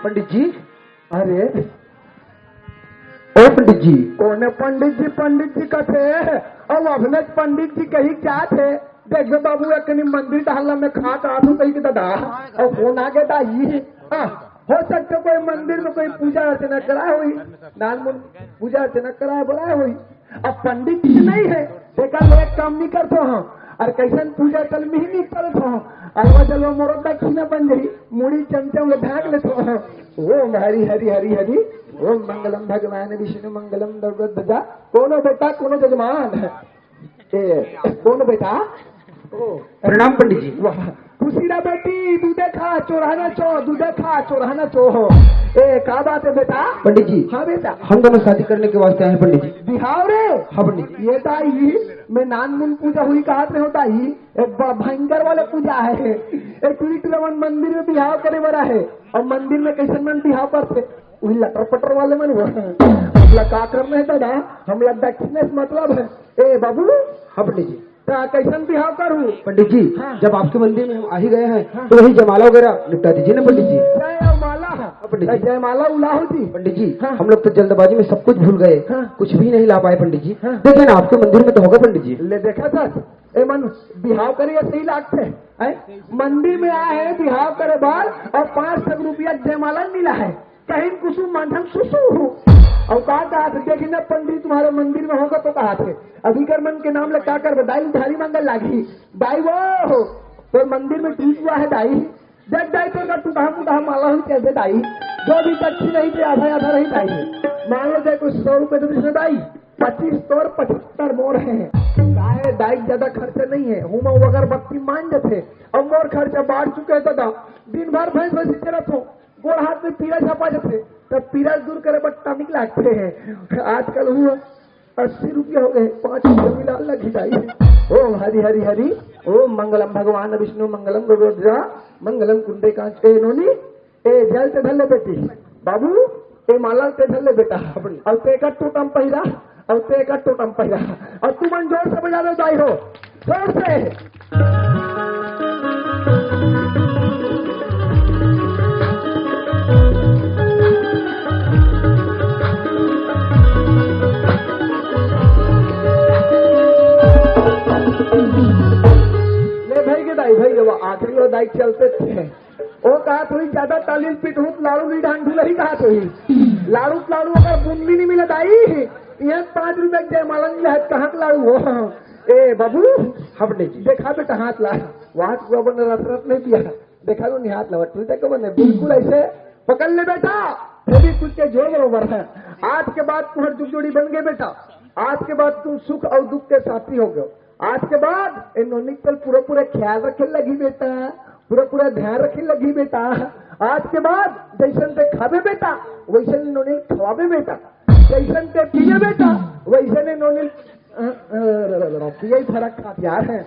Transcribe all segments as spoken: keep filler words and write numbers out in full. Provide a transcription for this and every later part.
पंडित जी। अरे, ओ पंडित जी। कोने पंडित जी, पंडित जी कथे? अब अभिनय पंडित जी कही क्या थे? देख बे बाबू, एक कनी मंदिर डहर ला में खा का आथू कही के दादा। अब फोन आ गया दाई। हाँ, हो सकता कोई मंदिर में कोई पूजा अर्चना करा होई, नान मुन पूजा अर्चना करा बोला होई। अब पंडित जी नहीं है, देखा ले काम नहीं करते हो, और कैसन पूजा चल मिही नहीं करते हो, अलवा जलवा मोरो दक्षिणा बन जाई, मुड़ी चमचम ले भाग लेते हो। ओम हरि हरि हरि हरि, ओम मंगलम भगवान विष्णु मंगलम गरुड़ ध्वजा। कोनो बेटा, कोनो जजमान। ए, कोनो बेटा? ओ। प्रणाम पंडित जी। वाह, खुशी रह बेटी, दूधे खा, चोरहना चो, दूधे खा, चोरहना चो हो। ए, का बात है बेटा? पंडित जी। हाँ बेटा। हम दोनों शादी करने के वास्ते आए हैं पंडित जी। बिहाव रे? हाँ पंडित जी। ये दाई, मैं नान मुन पूजा हुई कहा रहे हो दाई, एक बड़ा भयंकर वाला पूजा है। एक पीठ रमन मंदिर में बिहाव करे वाला है, और मंदिर में कैसे मन बिहाव करते, वही लटर पटर वाले मन वो। हमला का करना है दादा, हमला दक्षिणा से मतलब है। ए बाबू। हाँ पंडित जी। ता कैसन बिहाव करू? पंडित जी, हाँ। जब आपके मंदिर में हम आ ही गए हैं, हाँ। तो वही जयमाला वगैरह निपटा दीजिए ना पंडित जी। जयमाला? हाँ, पंडित जी। जयमाला उलाहो जी। पंडित जी, हाँ। हम लोग तो जल्दबाजी में सब कुछ भूल गए, हाँ। कुछ भी नहीं ला पाए पंडित जी। हाँ। देखिए ना, आपके मंदिर में तो होगा पंडित जी। ले देखा सर, ए मन बिहाव करे सही लागते हैं। मंदिर में आए हैं बिहाव करे बार और पाँच सौ रुपया जयमाला मिला है। कहीं कुसुम मांझन सुसु। और का कहा थे, देखी ना पंडित तुम्हारे मंदिर में होगा तो कहा थे, अभी कर मन के नाम ले का कर दाई उधारी मांगल लागी। दाई वो, तो मंदिर में ठीक हुआ है दाई। देख दाई तो का टूटा फूटा माला हुई कैसे दाई, जो भी दक्षिण नहीं थे आधा आधा रही दाई। मान लो चाहे कोई सौ रुपए तो इसमें दाई, पच्चीस तोर पचहत्तर मोर है। काहे दाई ज्यादा खर्चा नहीं है, हुमा अगरबत्ती मान जाते। अब मोर खर्चा बाढ़ चुके दादा, दिन भर भैंस भैंसी चरत हो, गोड़ हाथ में पीरा छपा जाते, तब पीरा दूर करे बर टॉनिक लागते हैं। आजकल हुआ अस्सी रुपया हो गए, पाँच रुपया मिला लगी दाई। ओम हरि हरि हरि, ओम मंगलम भगवान विष्णु मंगलम गरुड़ ध्वजा, मंगलम कुंडे कांच। ए नोनी, ए जल ते धर ले बेटी, बाबू, ए माला ते धर ले बेटा, अब ते का टोटम पहिरा, अब ते का टोटम पहिरा, अब तू मन जोर से बजा दो दाई हो, जोर से। ले भाई के दाई, भाई के वो आखिरी वो दाई चलते थे। वो कहा थोड़ी ज्यादा तालील पीट हूँ, लाड़ू नहीं ढांढू नहीं कहा थोड़ी। लाड़ू, लाड़ू अगर बूंद भी नहीं मिला दाई, ये पाँच रुपए के जयमाला नहीं है, कहाँ के लाड़ू हो? ए बाबू, हमने देखा बेटा हाथ ला, वहां को अपन रत रत नहीं दिया, देखा लो नहीं हाथ लगा, तू देखो मैंने बिल्कुल ऐसे पकड़ ले बेटा, फिर भी कुछ के जोर बरोबर है। आज के बाद तुम्हारे जुग जोड़ी बन गए बेटा, आज के बाद तुम सुख और दुख के साथी हो गए। आज के बाद ए नोनी के पूरा पूरा ख्याल रखे लगी बेटा, पूरा पूरा ध्यान रखे लगी बेटा। आज के बाद जैसन ते खाबे बेटा, वैसन नोनी खवाबे बेटा, जैसन ते पिए बेटा, वैसन नोनी, अ, अ, पिए ही फर्क खात यार है,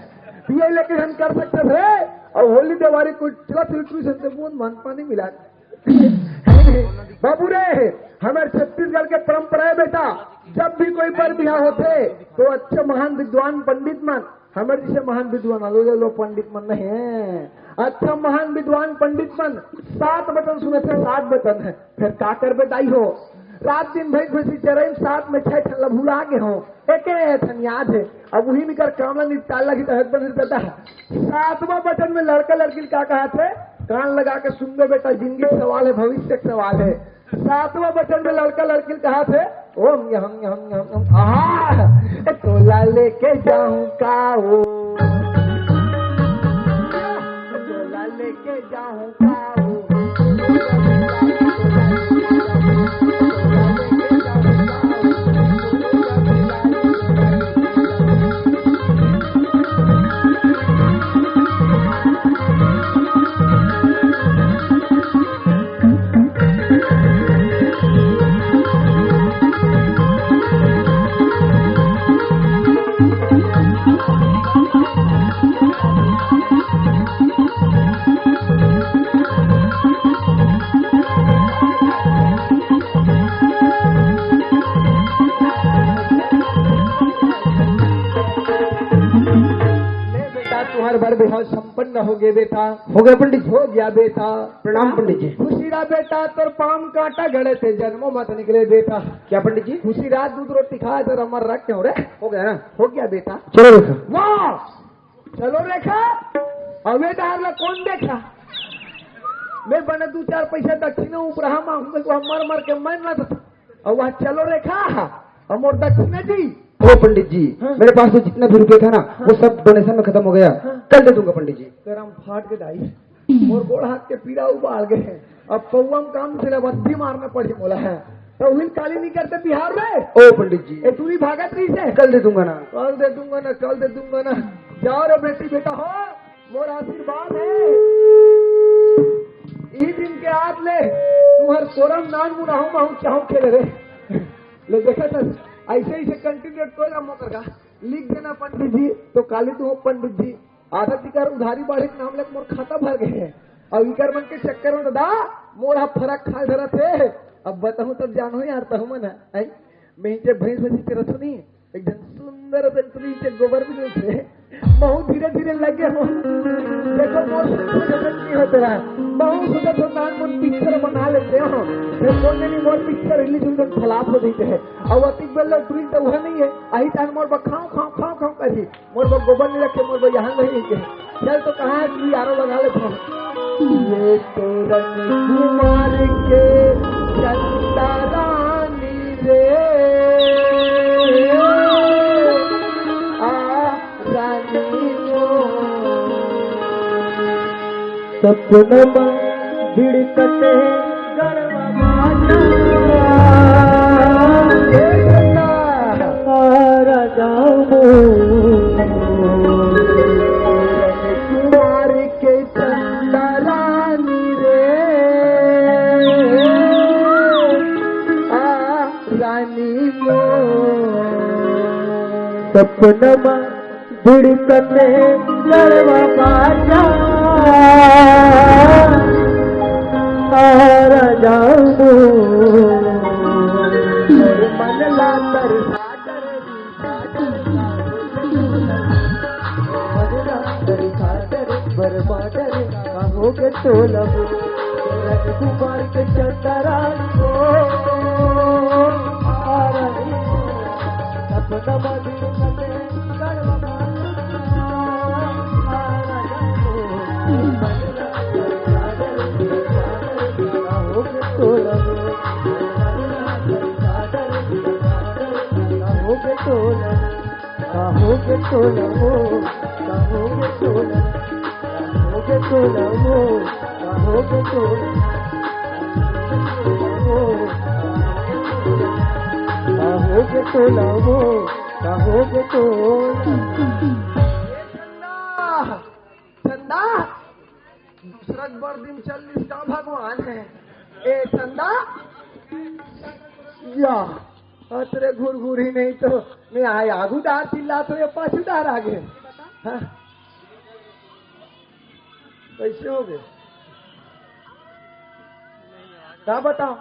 पिए लेकिन हम कर सकते थे। और होली दिवाली कुछ चला फिर ट्यूशन से बूंद मन पानी मिला। बाबू रे, हमारे छत्तीसगढ़ के परंपरा है बेटा, जब भी कोई बर बिहाव होते तो अच्छे महान विद्वान पंडित मन, हमारे जैसे महान विद्वान, लो, लो, लो, पंडित मन नहीं है, अच्छा महान विद्वान पंडित मन सात वचन सुने थे, सात वचन है। फिर का कर बेटाई हो, रात दिन भैंस भैंसी चराई, सात में छह ठन ला भुला गे हो, एक ठन याद है। अब वही निकर काम ला निपटाल लगी तो हक बन दादा। सातवां वचन में लड़का लड़की का कहा थे, कान लगा के सुन लो बेटा, जिंदगी के सवाल है, भविष्य के सवाल है। सातवां वचन में लड़का लड़की कहा थे, ओम यहम यहम यहम यहम, आहा, तोला लेके जाऊं का वो, तोला लेके जाऊं का वो। तुम्हार बर बिहाव संपन्न हो गए बेटा। हो गया पंडित जी। हो गया बेटा। प्रणाम पंडित जी। खुशी रहा बेटा, तोर पाँव कांटा गड़े थे, जन्मों मत निकले बेटा। क्या पंडित जी? खुशी रहा, दूध रोटी खा, तो अमर रख क्यों रे? हो गया ना? हो गया बेटा। चलो रेखा। वाह, चलो रेखा। अबे डार ला कौन देखा? मैं बने दू चार पैसा दक्षिणा उपराहा मांगूंगा, तो मर मर के मैं ना तो। और वहाँ चलो रेखा, और मोर दक्षिणा जी। ओ पंडित जी, हाँ। मेरे पास तो जितना भी रुपये था ना, हाँ। वो सब डोनेशन में खत्म हो गया। हाँ। कल दे दूंगा पंडित जी। गरम फाट के दाई, मोर गोड़ हाथ के पीड़ा उबाल गए हैं। अब पौवा में काम से अवधि मारना पड़ी बोला है। तो हुई काली नहीं करते बिहार में। ओ पंडित जी। ए, तू ही भागत रही से। कल दे दूंगा ना। कल दे दूंगा ना, कल दे दूंगा ना। जाओ रे बेटी, बेटा हो, मोर आशीर्वाद है। ई दिन के आज ले तुम्हार कोरम नान मुनाहू माहू चाहू खेले रे। ले देखा सर, ऐसे ही से कंटिन्यू टोला मोकर का लिख देना पंडित जी, तो काली तू हो पंडित जी। आधा तिकर उधारी बाढ़े के नाम लेके मोर खाता भर गए है। अब इकर मन के चक्कर में दादा मोर हा फरक खाल धरत है। अब बताऊं तब जानो यार तहु मन है, हैं? मैं इनके भैंस भैंस के रथुनी, एक दिन सुंदर असन तुरी के गोबर भी नहीं थे। बहुत धीरे धीरे लगे हो। देखो मोर सुख नहीं होते रहा। बहुत सुंदर तो नान मन पिक्चर बना लेते हो। फिर कौन नहीं मोर पिक्चर रिलीज हुई तो फ्लॉप हो जाते हैं। अब अतिक बेल तुरी तो वह नहीं है। आई तान मोर बखाओ खाओ खाओ खाओ करी। मोर बर गोबर नहीं रखे, मोर बर यहाँ नहीं रखे। चल तो कहाँ है कि यारो लगा ले फोन। ये तो रंग कुमार के चंदा रानी रे। आ रानी मोर। सपनमा भिड़कते गड़वा बाजा। ए राजा। आ राजा मोर। कुमार के चंदा रानी रे। आ रानी मोर। सपनमा भिड़कते गड़वा बाजा। आ राजा मोर। मन ला तरसा डरे, बरमा डरे, कहो के टोला वो, राजकुमार के चंदा रानी वो, आ रानी वो, सपना बाजू कटे, गड़वा बाजू, आ राजा वो, कहो के टोला वो, कहो के टोला वो। काहो के टोला हो, काहो के टोला, काहो के टोला हो, काहो के टोला, काहो के टोला हो, काहो के टोला। चंदा, चंदा, दूसरा बर दिन चल इसका भगवान है। ए चंदा, या अतरे घुरघुरी नहीं तो मैं आए आगू डार चिल्ला तो ये पाछू डार आगे। हाँ? कैसे हो गए? का बताओ?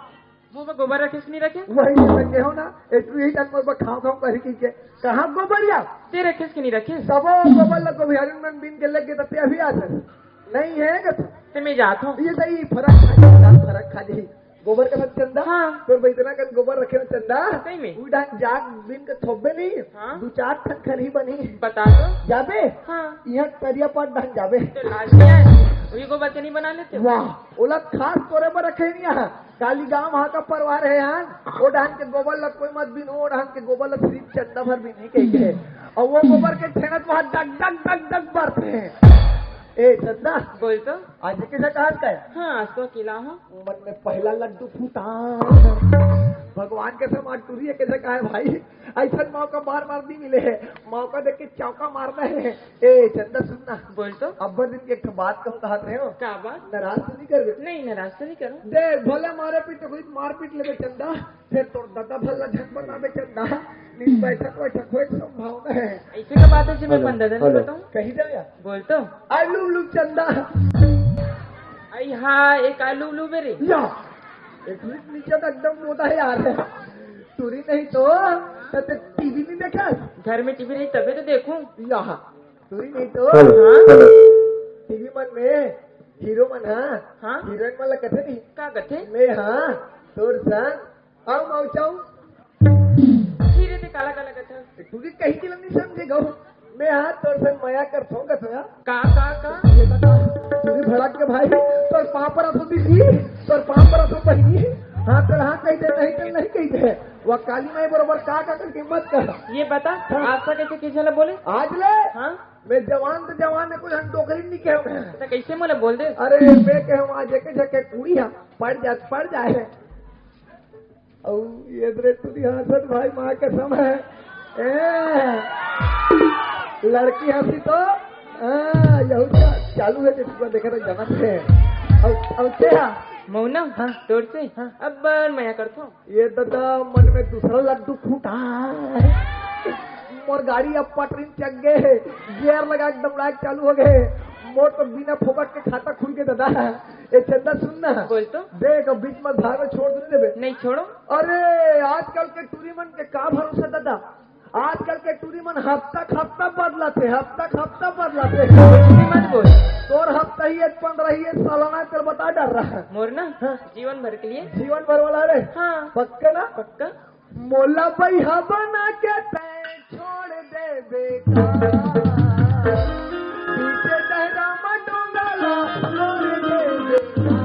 मुंह में गोबर रखे कि नहीं रखे? वही तो मैं कहो ना, एक यही तक में खाओ खाओ करी की के। कहाँ गोबरिया? ते रखे कि नहीं रखे? सबो गोबर लग गोबिहारी में बीन के लग गए तो ते अभी आ सर। नहीं है कि ते मैं जात हूँ। ये तो ये फरक खा जाए, फरक खा जाए। गोबर का साथ चंदा? हाँ। तो भाई इतना कन गोबर रखे हो चंदा? सही में? वो डांग जाग बिन के थोबे नहीं। हाँ। दो चार ठन खरही बनी। बता तो। जाबे? हाँ। यहाँ तरिया पाट डांग जाबे। तो लाज नहीं आए? वही गोबर के नहीं बना लेते हो? वाह, ओला खास तोरे पर रखे नहीं यहाँ। काली गांव वहाँ का परवार है यहाँ। ओ डांग के गोबर लग कोई मत बिन, ओ डांग के गोबर लग सिर्फ चंदा भर भी नहीं कही है। और वो गोबर के ठेनत वहाँ डग डग डग डग बरते हैं। ए चंदा। बोल तो। आज कैसा कहा का है? हाँ, आज तो अकेला हूँ। मन में पहला लड्डू फूटा। भगवान के समान टूरी है, कैसे कहा है भाई? ऐसा मौका बार बार नहीं मिले है, मौका देख के चौका मारना है। ए चंदा सुनना। बोल तो। अब्बर दिन के एक ठो बात कहूँ, कहत रहे हो? का बात? नाराज तो नहीं कर दे? नहीं, नाराज तो नहीं करूँ। दे भले मारे पीट कोई मारपीट लेबे चंदा, फिर तोर दादा भला झक बना दे चंदा। नहीं बैठक बैठक होए संभावना है। ऐसे का बात है जी, मैं हेलो, पंद्रह दिन हेलो। बताऊँ। कही जाए यार। बोल तो। आलू उलू चंदा। आई हाँ, एक आलू उलू मेरे। या, एक मिनट नीचे तो एकदम मोटा है यार। टूरी नहीं तो, तो टीवी नहीं देखा? घर में टीवी नहीं, तबे तो देखूं। या, टूरी नहीं तो। हेलो, हाँ? हेलो। टीवी मन में हीरो मन, हाँ? हाँ? हीरोइन मन ला कथे नहीं? का कथे? मैं, हाँ, तोर संग, आओ, माऊ, चाऊ। हीरे ते काला काला कथा। टूरी कहीं के नहीं समझे गो। मैं, हाँ, तोर संग मया करथों, कथे, हाँ? का, का, का? ये बता, टूरी भड़क के भाई, तोर पाँव परथों दीदी, तोर पाँव परथों बहिनी। हाँ, तोर हाँ कही दे, नहीं तो नहीं कही दे। वो काली माई बरोबर का, का करके मत कर। ये बता, हाँ। आज तक ऐसे किसी ने बोले? आज ले? हाँ। मैं जवान तो जवान है, कोई हम डोकरी नहीं कहे। तो कैसे मोला बोल दे? अरे, मैं कहे, आज एक झके कुड़ी है, पड़ जा, पड़ जाए। अउ ये दरे टूरी हंसत भाई, माँ कसम है। ए, लड़की हंसी तो, हाँ, यहू चा-, चालू है, जिसको देखा तो जमत है। अउ, अउ क्या? मौना, हाँ। तोर से? हाँ। अब बार मया करथों। ये ददा मन में दूसरा लड्डू फूटा है। मोर गाड़ी अब पटरी में चढ़ गए, गियर लगा के दौड़ा के चालू हो गए। मोर तो बिना फोकट के खाता खुल के ददा। ए चंदा सुन ना। बोल तो। देख अब बीच में धार में छोड़ दे देबे। नहीं छोड़ो। अरे आजकल के टूरी मन के का भरोसा ददा। आजकल के टूरी मन हफ्ता हफ्ता बदलाथे, हफ्ता हफ्ता बदलाथे। कुछ भी मत बोल। तोर हफ्ता ही एक पंद्रह ही एक सालाना तेल बता डर रहा है। मोर ना? हाँ। जीवन भर के लिए। जीवन भर वाला रे? हाँ। पक्का ना? पक्का। मोला बइहा बना के तैं छोड़ दे बेटा। पीछे डहरा म डोंगा ला छोड़ दे बेटा।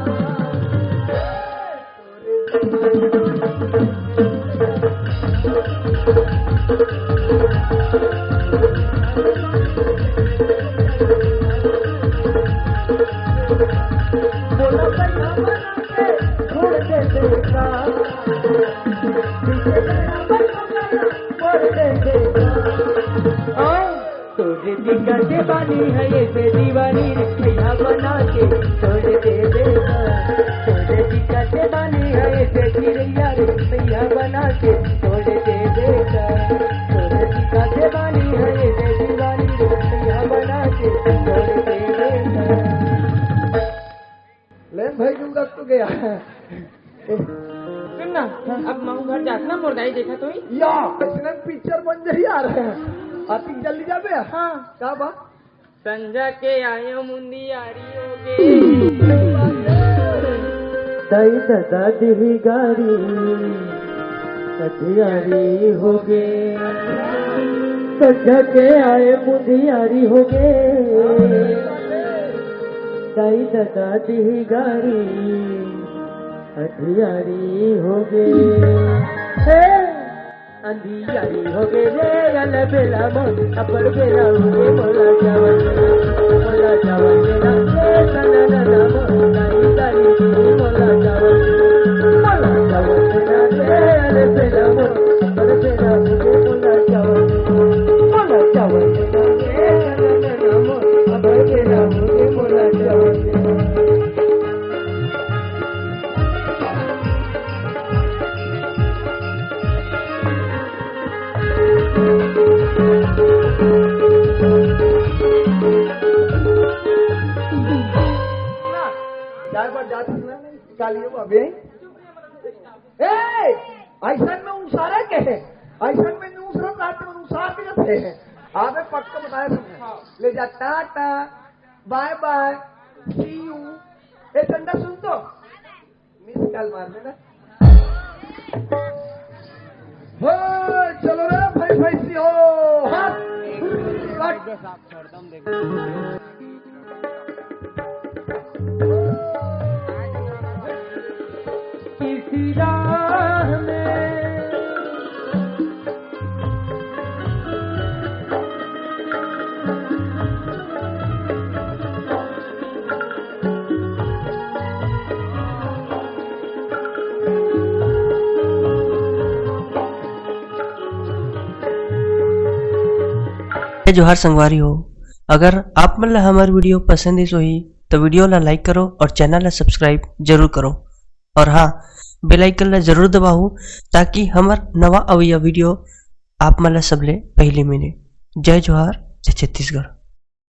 तोरे दिक्कत बानी है ये से दीवानी रे, भैया बना के छोड़ दे बेटा। तोरे दिक्कत बानी है ये से चिड़ैया रे, भैया बना के छोड़ दे बेटा। तोरे दिक्कत बानी है ये से दीवानी रे, भैया बना के छोड़ दे बेटा। लेन भाई, तुम रख तो गया। सुन ना, अब महू घर जात ना, मोर दाई देखा तो ही। या, इसने पिक्चर बन जाही यार। अतिक जल्दी जाबे? हाँ। का बा? संझा के आयो मुंदियारी हो गे। दाई ददा दिही गारी, अधियारी हो गे। संझा के आए मुंदियारी हो गे। दाई ददा दिही गारी, अधियारी हो गे। हे! अंधियारी हो गे रे, अल बेला मोर, अब्बड़ बेरा हो गे मोला चावल बेरा, मोला चावल बेरा, ए सना ना ना मोर, नाई गारी हो मोला चावल बेरा, मोला चावल बेरा रे, अल बेला मोर, अब्बड़ बेरा हो गे मोला चावल बेरा, मोला चावल बेरा रे, सना ना ना मोर, अब्बड़ बेरा हो गे मोला चावल बेरा। चार बार जात हस ना, निकालियो अबे। ए, अइसन में उसारा के है, अइसन में न्यूज़ रहा, रात में उसार के जाते हैं। आबे पक्का बताया तुमने। ले जा, टाटा, बाय बाय, सी यू। ए, चंदा सुन तो। मिस कॉल मार देना। हो, चलो रे भाई, भैंसी हो। हाँ। किसी राह में जय जोहार संगवारी हो, अगर आप मन ला हमर video पसंद आइस होही, तो video ला like करो और channel ला subscribe जरूर करो। और हाँ, bell icon ला जरूर दबाओ, ताकि हमर नवा अवइया video आप मन ला सबले पहली मिले। जय जोहार, जय छत्तीसगढ़।